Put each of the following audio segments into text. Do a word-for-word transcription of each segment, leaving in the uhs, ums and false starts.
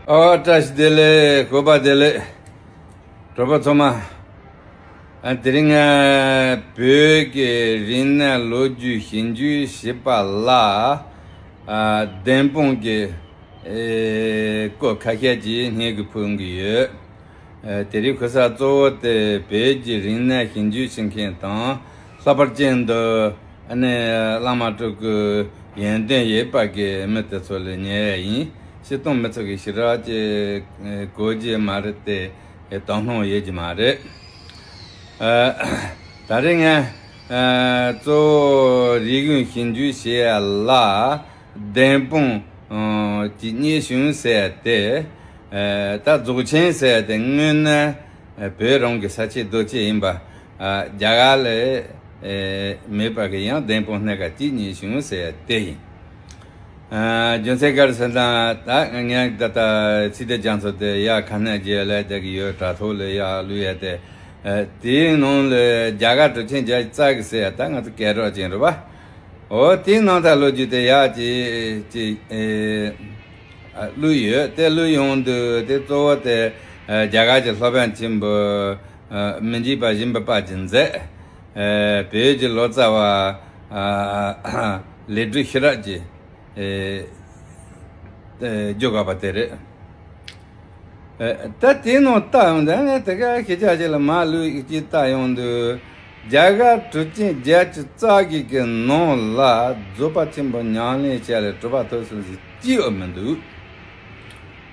ཨོ་བཀྲ་ཤིས་བདེ་ལེགས། གུས་པ་བདེ་ལེགས། གྲོགས་པོ་ཚང་མ། ཨ་དེ་རིང་ང་བོད་ཀྱི་རིག་གནས་ལོ་རྒྱུས་ཞིབ་འཇུག་བྱེད་པ་ལ་ཨ་བདེན་དཔང་གི་ཨེ་སྐོར་ཁ་ཤས་ཀྱིས་སྙན་གྱི་ཕུལ་གྱི་ཡོད། ཨ་དེ་རིང་གོ་ས་གཙོ་བོ་དེ་བོད་ཀྱི་རིག་གནས་ཞིབ་འཇུག་བྱེད་མཁན་དང་། ལྷག་པར་ཅན་དུ་ཨ་ནི་བླ་མ་སྤྲུལ་སྐུ་ཡོན་ཏན་ཡོད་པ་གི་མི་དེ་ཚོ་ལ་ཉེ་བ་ཡིན། སྤྱིར་བཏང་མི་ཚོ་གི་ཞེ་དྲག་ཅིག་གོ་རྒྱུ་མ་རེད་དེ། དོ་སྣང་ཡོད་ཀྱི་མ་རེད། ཨ་ད་རེས་ངས་ཨ་གཙོ་བོ་རིག་གཞུང་ཞིབ་འཇུག་བྱེད་ཡ་ལ་བདེན་དཔང་ཨ་གི་སྙན་ཞུ་ཟེར་ཡ་དེ། ཨ་ད་རྫོགས་ཆེན་ཟེར་ཡ་དེ་དངོས་གནས་བོད་རང་གི་ས་ཆའི་རྡོ་སྐྱེས་ཡིན་པ། ཨ་རྒྱ་གར་ལ་ཨེ་མེད་པ་གི་ཡང་བདེན་དཔང་སྣ་ཁ་གཅིག་སྙན་ཞུ་ཟེར་ཡ་དེ་ཡིན། ཨ་རྒྱུ་མཚན་ག་རེ་ཟེར་ན། ད་ངས་ད་ལྟ་ཚིག་དེ་རྒྱ་མཚོ་དེ་ཡ་ཁ་ནས་རྒྱལ་ལ་དེ་གི་ཡོད་དྲ་ཐོག་ལ་ཡ་བླུག་ཡ་དེ། ཨ་དེའི་ནང་ལ་རྒྱ་གར་གྲུབ་ཆེན་བརྒྱད་ཅུ་རྩ་གི་ཟེར་ཡ་ད་ང་ཚོ་སྐད་གྲགས་ཅན་རེད་པ། འོ་དེའི་ནང་ད་ལོ་རྒྱུས་དེ་ཡ་ཅིག་ཅིག་ཨེ་ཨ་བླུགས་ཡོད། དེ་བླུགས་ཡོང་དུས་དེ་གཙོ་བོ་དེ་ཨ་རྒྱ་གར་གྱི་སློབ་དཔོན་ཆེན་པོ་ཨ་མི་འཇིགས་པ་སྦྱིན་པའི་དཔལ་གྱིས་མཛད། ཨ་བོད་ཀྱི་ལོ་ཙཱ་བ་ཨ་ལས་སྒྲོལ་ཤེས་རབ་ཀྱིས་ཨེ་ཨེ་བརྗོད་དགོས་པ་དེ་རེད། ཨེ་ད་དེའི་ནང་ལྟ་ཡོང་དུས་ནི་དེ་ག་ཤེས་བྱ་ཅིག་ལ་མ་ལུས་ཅིག་ལྟ་ཡོང་དུས། རྒྱ་གར་གྲུབ་ཆེན་བརྒྱད་ཅུ་རྩ་གི་གི་ནང་ལ་རྫོགས་པ་ཆེན་པོ་ཉམས་ལེན་བྱས་ལ་གྲུབ་པ་ཐོབ་ཟེར་མཁན་ཅིག་གཅིག་ཡང་མི་འདུག་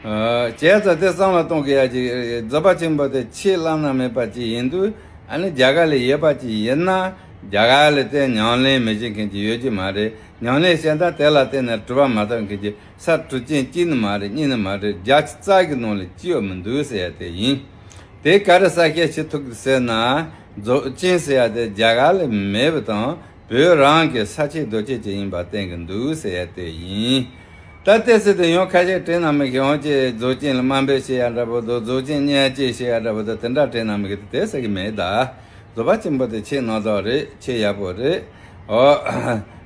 ཨ་བྱས་ཙང་དེ་བསམ་བློ་གཏོང་གི་ཡ་ཅིག་རྫོགས་པ་ཆེན་པོ་དེ་ཆོས་བླ་ན་མེད་པ་ཅིག་ཡིན་དུས། ཨ་ནི་རྒྱ་གར་ལ་ཡོད་པ་ཅིག་ཡིན་ན། རྒྱ་གར་ལ་དེ་ཉམས་ལེན་མི་བྱེད་མཁན་ཅིག་ཡོད་ཀྱི་མ་རེད། ཉམས་ལེན་བྱས་ན་དེ་ལ་བརྟེན་ནས་གྲུབ་པ་མ་ཐོབ་མཁན་ཅིག་ས་གྲུབ་ཆེན་གཅིག་ནི་མ་རེད། གཉིས་ནི་མ་རེད། བརྒྱད་ཅུ་རྩ་གི་ནང་ལ་གཅིག་ཡང་མི་འདུག་ཟེར་ཡ་དེ་ཡིན། དེ་ག་རེ་གསལ་བཤད་བྱེད་ཐུབ་ཀྱི་ཟེར་ན། རྫོགས་ཆེན་ཟེར་ཡ་དེ་རྒྱ་གར་ལ་མེད་པ་དང་། བོད་རང་གི་ས་ཆའི་རྡོ་སྐྱེས་ཅིག་ཡིན་པ་བསྟན་གྱི་འདུག་ཟེར་ཡ་དེ་ཡིན། ད་ལྟའི་ཚེ་དུ་ཡང་ཁ་ཤས་དྲན་ན་མི་ཤེས། འོན་ཀྱང་རྫོགས་ཆེན་ལ་དམའ་འབེབས་བྱེད་ཡ་འདྲ་པོ་དང་། རྫོགས་ཆེན་བརྙས་བཅོས་བྱེད་ཡ་འདྲ་པོ་དང་། དེ་འདྲ་དྲན་ན་མི་ཤེས་དེ་ཟེར་གྱི་མེད་ད། རྫོགས་པ་ཆེན་པོ་དེ་ཆོས་རྣམ་དག་རེད། ཆོས་ཡག་པོ་རེད། འོ།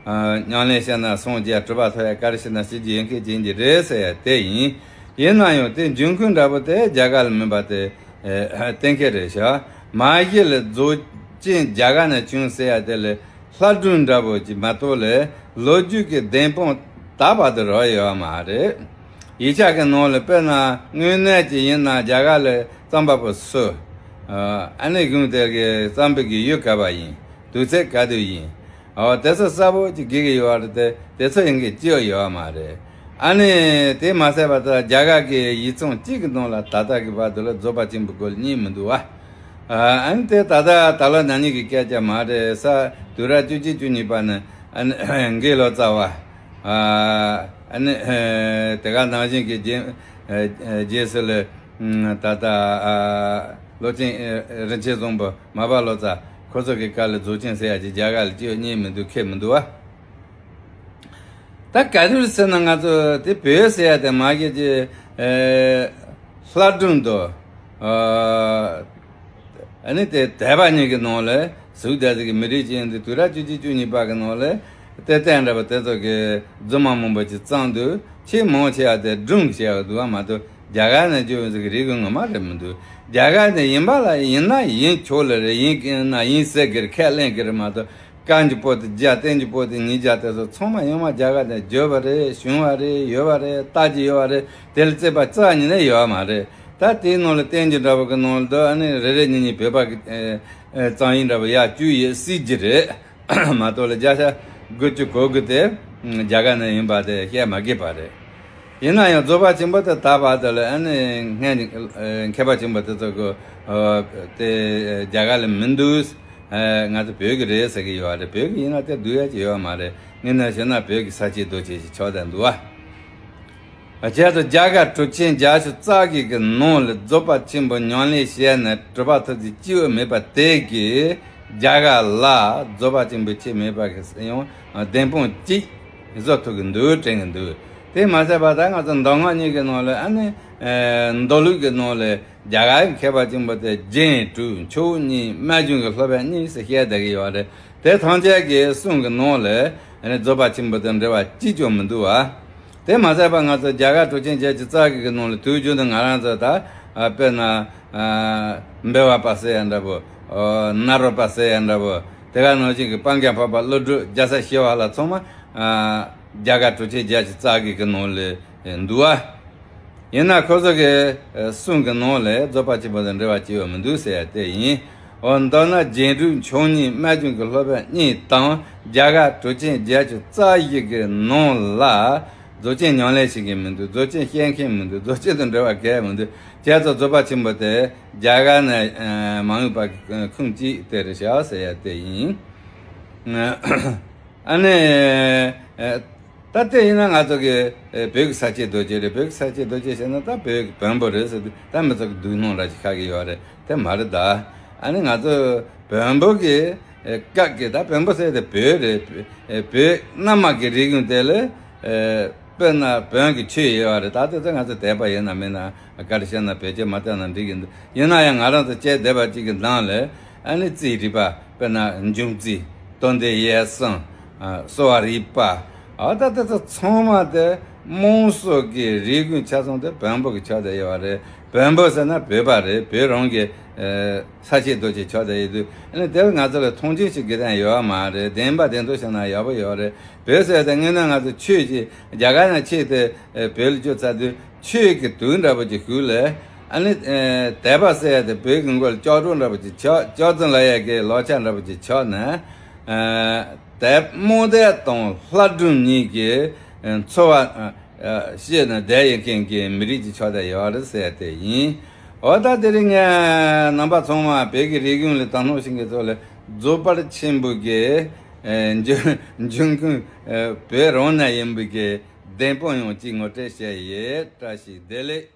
ཨ་ཉམས་ལེན་བྱས་ན་སངས་རྒྱས་གྲུབ་པ་ཐོབ་ཡ་ག་རེ་བྱས་ན་བྱེད་རྒྱུ་ཡོད་མཁན་ཅིག་ཡིན་གྱི་རེད་ཟེར་ཡ་དེ་ཡིན། ཡིན་ན་ཡང་དེ་འབྱུང་ཁུངས་འདྲ་པོ་དེ་རྒྱ་གར་ལ་མིན་པ་དེ་ཨེ་གཏན་འཁེལ་རེད་ཤག་མ་གཞི་ལ་རྫོགས་ཆེན་རྒྱ་གར་ནས་བྱུང་ཟེར་ཡ་དེ་ལ་ལྷ་སྒྲུང་འདྲ་པོ་ཅིག་མ་གཏོགས་ལ་ལོ་རྒྱུས་ཀྱི་བདེན་དཔང་ད་བར་དུ་རག་ཡོད་མ་རེད། ཡིག་ཆ་གི་ནང་ལ་དཔེར་ན་དངོས་གནས་ཅིག་ཡིན་ན་རྒྱ་གར་ལ་རྩོམ་པ་པོ་སུ། ཨ་ནི་གཞུང་དེ་གི་རྩོམ་པའི་གི་ཡུལ་ག་པར་ཡིན། དུས་ཚོད་ག་དུས་ཡིན། འོ་དེ་ཚོ་གསལ་པོ་ཅིག་དགོས་ཀྱི་ཡོད་རེད་དེ། དེ་ཚོ་ཡིན་གྱི་ཅི་ཡང་ཡོད་མ་རེད། ཨ་ནི་དེ་མ་ཟད་པ་ད་རྒྱ་གར་གྱི་ཡིག་ཚང་གཅིག་གི་ནང་ལ་ད་ལྟ་གི་བར་དུ་ལ་རྫོགས་པ་ཆེན་པོའི་སྐོར་ལ་གཉིས་མི་འདུག་བ། ཨ་ནི་དེ་ད་ལྟ་ད་ལོ་ན་ནིང་གི་སྐད་ཆ་མ་རེད། ས་དུས་རབས་བཅུ་གཅིག་བཅུ་གཉིས་པ་ནས་ཨ་ནི་འགོས་ལོ་ཙཱ་བ། ཨ་ནི་དེ་ག་ནང་བཞིན་གྱི་རྗེས་རྗེས་སུ་ལ་ད་ལྟ་སློབ་ཆེན་རིན་ཆེན་བཟང་པོ། མར་པ་ལོ་ཙཱ། ཁོ་ཚོ་གི་སྐབས་ལ་རྫོགས་ཆེན་ཟེར་ཡ་ཅིག་རྒྱ་གར་ལ་ཅི་ཡང་རྙེད་མི་འདུག་ཁེལ་མི་འདུག་བ། ད་ག་དུས་ཟེར་ན་ང་ཚོ་དེ་བོད་ཟེར་ཡ་དེ་མ་གཞི་ཅིག་ཨེ་ལྷ་སྒྲུང་དང་། ཨ་ནི་དེ་དད་པ་གཉིས་ཀྱི་ནང་ལ་གཟུགས་འདྲ་ཟིག་གི་མི་རིགས་ཅན་དེ་དུས་རབས་བཅུ་གཅིག་བཅུ་གཉིས་པ་གི་ནང་ལ་ཏེ་ཏན་འདྲ་པོ་དེ་ཚོ་གི་རྫུན་མ་མང་པོ་ཅིག་བརྩམས་འདུག་ཆེས་མང་ཆེ་བ་དེ་སྒྲུང་བྱས་པ་འདུག་བ་མ་གཏོགས་རྒྱ་གར་ནས་བརྗོད་པའི་ཟིག་གི་རིག་གཞུང་ངོ་མ་རེད་མི་འདུག་རྒྱ་གར་ནས་ཡིན་པ་ལ་ཡིན་ན་ཡིན་ཆོག་ལེ་རེད། ཡིན་ན་ཡིན་ཟེར་གི་རེད། ཁས་ལེན་གི་རེད་མ་གཏོགས། གན་གྱི་པོ་ཏི་བརྒྱ། བསྟན་གྱི་པོ་ཏི་ཉིས་བརྒྱ། དེ་ཚོ་ཚང་མ་ཡོང་བ་རྒྱ་གར་ནས་བརྗོད་པ་རེད། བྱུང་བ་རེད། ཡོད་པ་རེད། ལྟ་རྒྱུ་ཡོད་པ་རེད། དེ་ལ་རྩོད་པ་རྩ་ཉིད་ནས་ཡོད་པ་མ་རེད། ད་དེའི་ནང་ལ་བསྟན་འགྱུར་འདྲ་པོ་གི་ནང་ལ་དུ་ཨ་ནི་རེ་རེ་གཉིས་གཉིས་བོད་པ་གི་ཨེ་ཨེ་རྩོམ་ཡིག་འདྲ་པོ་ཡར་བཅུག་ཡོད་སྲིད་ཀྱི་རེད། མ་གཏོགས་ལ་བརྒྱ་ཆ་དགུ་བཅུ་གོ་དགུ་དེ་རྒྱ་གར་ནས་ཡིན་པ་དེ་བཤད་མ་དགོས་པ་རེད། ཡིན་ན་ཡང་རྫོགས་པ་ཆེན་པོ་དེ་ད་བར་དུ་ལ་ཨ་ནི་སྔན་ནས་མཁས་པ་ཆེན་པོ་དེ་ཚོ་གི་དེ་རྒྱ་གར་ལ་མི་འདུག་ང་ཚོ་བོད་ཀྱི་རེད་ཟེར་གྱི་ཡོད་རེད། བོད་ཀྱི་ཡིན་ན་དེ་སྡུག་ཡ་ཅིག་ཡོད་མ་རེད། དངོས་གནས་བྱས་ན་བོད་ཀྱི་ས་སྐྱེས་རྡོ་སྐྱེས་ཞིག་ཆགས་བསྡད་འདུག་བ། བྱས་ཙང་རྒྱ་གར་གྲུབ་ཆེན་བརྒྱད་ཅུ་རྩ་གི་གི་ནང་ལ་རྫོགས་པ་ཆེན་པོ་ཉམས་ལེན་བྱས་ནས་གྲུབ་པ་ཐོབ་ཚུལ་གཅིག་ཡང་མེད་པ་དེ་གིས་རྒྱ་གར་ལ་རྫོགས་པ་ཆེན་པོའི་ཆོས་མེད་པ་གི་ཡང་བདེན་དཔང་གཅིག་བཟོ་ཐུབ་ཀྱི་འདུག་དྲན་གྱི་འདུག་དེ་མ་ཟད་པ་ད་ང་ཚོ་མདོ་སྔགས་གཉིས་ཀྱི་ནང་ལ་ཨ་ནི་མདོ་ལུགས་ཀྱི་ནང་ལ་རྒྱ་གར་མཁས་པ་ཆེན་པོ་དེ་རྒྱན་དྲུག་མཆོག་གཉིས་རྨད་བྱུང་གི་སློབ་དཔོན་གཉིས་ཟེར་བཤད་བསྡད་ཀྱི་ཡོད་རེད། དེ་ཐམས་ཅད་ཀྱི་གསུང་གི་ནང་ལ་ཨ་ནི་རྫོགས་པ་ཆེན་པོ་དང་འབྲེལ་བ་གཅིག་ཀྱང་མི་འདུག་བ། དེ་མ་ཟད་པ་ང་ཚོ་རྒྱ་གར་གྲུབ་ཆེན་བརྒྱད་ཅུ་རྩ་བརྒྱད་ཀྱི་ནང་ལ་དུས་རྒྱུན་དུ་ང་རང་ཚོ་ད་ཨ་དཔེར་ན་ཨ་འབུལ་བ་པ་ཟེར་ཡ་འདྲ་པོ། ཨོ་ནཱ་རོ་པ་ཟེར་ཡ་འདྲ་པོ། དེ་ག་ནང་བཞིན་གྱི་སྤང་རྒྱ་འཕགས་པ་ཀླུ་སྒྲུབ་རྒྱལ་ཚབ་ཞི་བ་ལྷ་ཚང་མ་ཨ་རྒྱ་གར་གྲུབ་ཆེན་བརྒྱད་ཅུ་རྩ་བརྒྱད་ཀྱི་ནང་ལ་འདུ་བ། ཡིན་ན་ཁོ་ཚོ་གི་ཨ་གསུང་གི་ནང་ལ་རྫོགས་པ་ཆེན་པོ་དང་འབྲེལ་བ་ཅི་ཡང་མི་འདུག་ཟེར་ཡ་དེ་ཡིན། འོ་མདོར་ན་རྒྱན་དྲུག་མཆོག་གཉིས་རྨད་བྱུང་གི་སློབ་དཔོན་གཉིས་དང་རྒྱ་གར་གྲུབ་ཆེན་བརྒྱད་ཅུ་རྩ་བཞི་གི་ནང་ལ་རྫོགས་ཆེན་ཉམས་ལེན་བྱེད་མཁན་མི་འདུག་རྫོགས་ཆེན་བཤད་མཁན་མི་འདུག་རྫོགས་ཆེན་དང་འབྲེལ་བ་གང་ཡང་མི་འདུག་ཁྱེད་ཚོ་རྫོགས་པ་ཆེན་པོ་དེ་རྒྱ་གར་ནས་ཨ་མ་འོངས་པ་ཁུངས་གཅིག་དེ་རེད་ཤག་ཟེར་ཡ་དེ་ཡིན། ཨ་ནི། ད་ལྟ་ཡིན་ན་ང་ཚོ་གི་བོད་ཀྱི་ས་སྐྱེས་རྡོ་རྗེ་རེད། བོད་ཀྱི་ས་སྐྱེས་རྡོ་རྗེ་ཟེར་ན་ད་བོད་ཀྱི་བོན་པོ་རེད་ཟེར་དུས་ད་མི་ཚོ་གི་སྡུག་སྣང་འདྲ་ཞིག་ཁ་གི་ཡོད་རེད། དེ་མ་རེད་ད། ཨ་ནི་ང་ཚོ་བོན་པོ་གི་སྐབས་ཀྱི་ད་བོན་པོ་ཟེར་དེ་བོད་རེད། བོད་གནའ་མ་གི་རིག་གཞུང་དེ་ལ་དཔེར་ན་བོན་གྱི་ཆོས་ཡོད་རེད། ད་དེ་ཚོ་ང་ཚོ་དད་པ་ཡོད་ན་མེད་ན་ག་རེ་བཤད་ན་བེད་སྤྱོད་མ་བཏང་ན་འགྲིག་གི་འདུག་ཡིན་ན་ཡང་ང་རང་ཚོ་སྐྱེས་བསྡད་པ་གཅིག་གི་ནང་ལ་ཨ་ནི་རྩིས་རིག་པ་དཔེར་ན་འབྱུང་རྩིས། དོན་ལྡན་ཡས་སྲང་། གསོ་བ་རིག་པ། ཨ་ད་དེ་ཚོ་ཚང་མ་དེ་དམངས་སྲོལ་གྱི་རིག་གཞུང་ཆ་ཚང་དེ་བོན་པོ་གི་ཆགས་བསྡད་ཡོད་རེད། བོན་པོ་ཟེར་ན་བོད་པ་རེད། བོད་རང་གི་ས་སྐྱེས་རྡོ་རྗེ་ཆགས་བསྡད་ཡོད་དུས་ཨ་ནི་དེར་ང་ཚོ་ལ་མཐོང་ཆེན་ཞིག་དགོས་དོན་ཡོད་མ་རེད། བདེན་པ་བདེན་མཐོང་བྱས་ན་ཡག་པོ་ཡོད་རེད། བོད་ཟེར་དེ་དངོས་གནས་ང་ཚོ་ཆོས་ཀྱི་རྒྱ་གར་ནས་ཆེད་དུ་བོད་ལ་བསྐྱོད་ཚར་དུས། ཆོས་ཀྱི་དུས་འདྲ་པོ་ཅིག་ཤུལ་ལ། ཨ་ནི། དད་པ་ཟེར་ཡ་དེ་བོད་ཀྱི་མགོ་ལ་ལྕགས་སྒྲོག་འདྲ་པོ་ཅིག་ཆགས། ལྕགས་རྫུན་ལབ་ཡ་གི་ལག་ཆ་འདྲ་པོ་ཅིག་ཆགས་ནས། དད་རྨོངས་དད་དང་ལྷ་སྒྲུང་གཉིས་ཀྱི་འཚོ་བ་བཤད་ནས་བསྡད་ཡོད་མཁན་གྱི་མི་རིགས་ཅིག་ཆགས་བསྡད་ཡོད་རེད་ཟེར་ཡ་དེ་ཡིན། འོ་ད་དེ་རིང་ངས་རྣམ་པ་ཚང་མ་བོད་ཀྱི་རིག་གཞུང་ལ་དོ་སྣང་བྱེད་མཁན་ཚོ་ལ་རྫོགས་པ་ཆེན་པོ་གི་འབྱུང་འབྱུང་ཁུངས་བོད་རང་ནས་ཡིན་པའི་གི་བདེན་དཔང་ཡང་གཅིག་ངོ་སྤྲོད་བྱས་ཡོད། བཀྲ་ཤིས་བདེ་ལེགས།